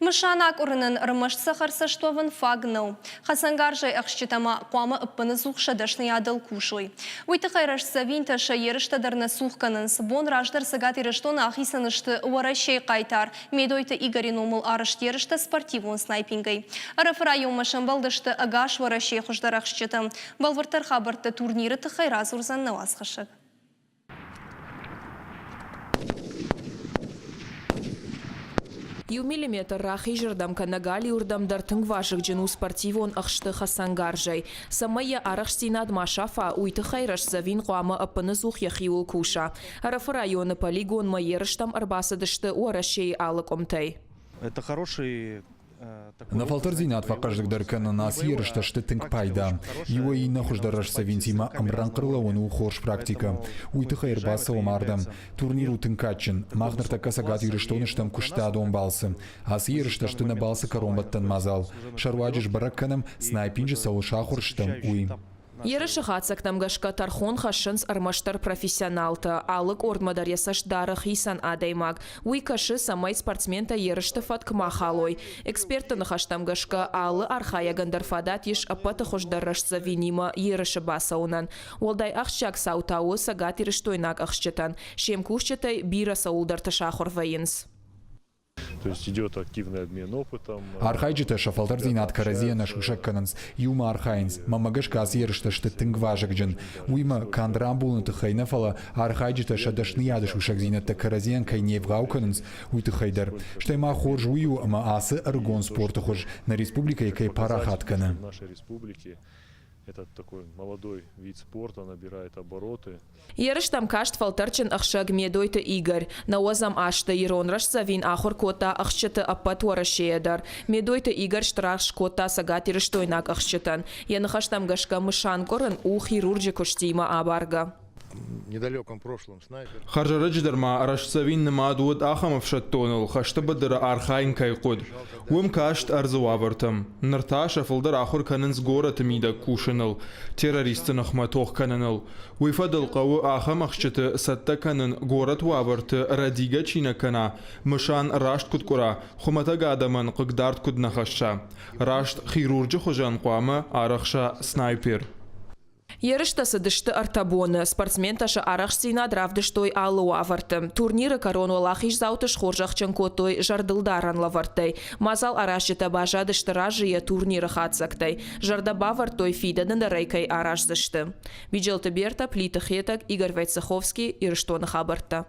Мысан акъуырынӕн ӕрмӕст цӕхӕрцӕст уӕвын фаг нӕу. Хӕцӕнгарзӕй ӕхсджытӕ ма хъуамӕ ӕппыныдзух сӕ дӕсныйадыл кусой. Уый тыххӕй рӕстдзӕвинтӕ сӕ ерыстӕ дӕр нӕ цух кӕнынц. Бон раздӕр Цӕгат Ирыстоны ахицӕн сты Уӕрӕсейы хъайтар Медойты Игоры номыл арӕзт ерыстӕ спортивон снайпингӕй. Ӕрӕфы районмӕ сӕмбӕлдысты ӕгас Уӕрӕсейы хуыздӕр ӕхсджытӕ. Бӕлвырддӕр хабӕрттӕ турниры тыххӕй радзурдзӕн нӕ уацхӕссӕг. Иу миллиметр рахизырдӕм кӕнӕ галиуырдӕм дӕр тынг вазыгджын у спортивон ӕхсты хӕцӕнгарзӕй. Цӕмӕй йӕ арӕхстдзинад ма сафа, уый тыххӕй рӕстдзӕвин хъуамӕ ӕппыныдзух йӕхиуыл куса. Ӕрӕфы районы полигонмӕ ерыстӕм ӕрбацыдысты Уӕрӕсейы алы къуымтӕй. Это хороший Нӕ фӕлтӕрдзинад фӕхъӕздыгдӕр кӕнын ацы ерыстӕ сты тынг пайда. Иуӕй иннӕ хуыздӕр рӕстдзӕвинтимӕ ӕмрӕнхъ ӕрлӕууын у хорз практикӕ. Уый тыххӕй ӕрбацӕуӕм ардӕм. Турнир у тынг кадджын. Мах ныртӕккӕ Цӕгат Ирыстоны стӕм куыстадон балцы. Ацы ерыстӕ сты нӕ балцы кӕронбӕттӕн мадзал. Сӕ руаджы сбӕрӕг кӕнӕм, снайпинджы цӕуыл сахуыр стӕм, уый. Ерысы хатдзӕгтӕм гӕсгӕ тӕрхон хӕссынц ӕрмӕстдӕр профессионалтӕ. Алы къордмӕ дӕр йӕ цӕст дары хицӕн адӕймаг. Уый кӕсы, цӕмӕй спортсментӕ ерысты фӕтк ма халой. Экспертты ныхӕстӕм гӕсгӕ, алы архайӕгӕн дӕр фадат ис ӕппӕты хуыздӕр рӕстдзӕвинимӕ ерысы бацӕуынӕн. Уӕлдай ахсджиаг цау та у цӕгатирыстойнаг ӕхсджытӕн. Се мкусджытӕй бирӕ цӕуылдӕрты сахуыр вӕййынц. То есть идет активный обмен опытом. Архайджытӕ сӕ фӕлтӕрддзинад кӕрӕдзийӕ нӕ сусӕг кӕнынц, иумӕ архайынц. Мӕнмӕ гӕсгӕ ацы ерыстӕ сты тынг вазыгджын. Уыимӕ, канд рамбулыны тыххӕй нӕ, фӕлӕ архайджытӕ сӕ дӕсныйады сусӕгдзинӕдтӕ кӕрӕдзийӕн кӕй не вгъау кӕнынц, уый тыххӕй дӕр. Стӕй ма хорз уый у, ӕмӕ ацы ӕрыгон спорты хуыз нӕ республикӕйы кӕй парахат кӕны. Этот такой молодой вид спорта набирает обороты. Ерыстӕм каст фӕлтӕрджын ӕхсӕг Медойты Игорь. Нӕуӕдзӕм азты ирон рӕстдзӕвин ахуыр кодта ӕхсджыты ӕппӕт Уӕрӕсейӕ дӕр. Медойты Игорь стыр аргъ скодта цӕгатирыстойнаг ӕхсджытӕн. Йӕ ныхӕстӕм гӕсгӕ мысан къуырын у хирурджы куыстимӕ абаргӕ. Хӕрзӕрӕджы дӕр ма рӕстдзӕвин нымад уыд ахӕм ӕфсӕддоныл, хӕсты быдыры архайын кӕй хъуыд. Уым каст ӕрдзы уавӕртӕм. Ныр та сӕ фылдӕр ахуыр кӕнынц горӕты мидӕг кусыныл, террористты ныхмӕ тох кӕныныл. Уый фӕдыл хъӕуы ахӕм ӕхсджыты цӕттӕ кӕнын, горӕт уавӕрты рӕдигӕ чи нӕ кӕна, мысан раст куыд къуыра, хуымӕтӕг адӕмӕн хъыгдард куыд нӕ хӕсса. Раст хирурджы хуызӕн хъуамӕ арӕхса снайпер. Ерыстӕ цыдысты ӕртӕ боны. Спортсментӕ сӕ арӕхстдзинад равдыстой алы уавӕрты. Турниры кӕрон уӕлахиздзауты схорзӕхджын кодтой зӕрдылдарӕн лӕвӕрттӕй. Мадзал аразджытӕ баззадысты разыйӕ турниры хатдзӕгтӕй. Зӕрдӕ бавӕрдтой, фидӕны дӕр ӕй кӕй араздзысты. Биджелты Бертӕ, Плиты Хетӕг, Игорь Войцеховский, Ирыстоны хабӕрттӕ.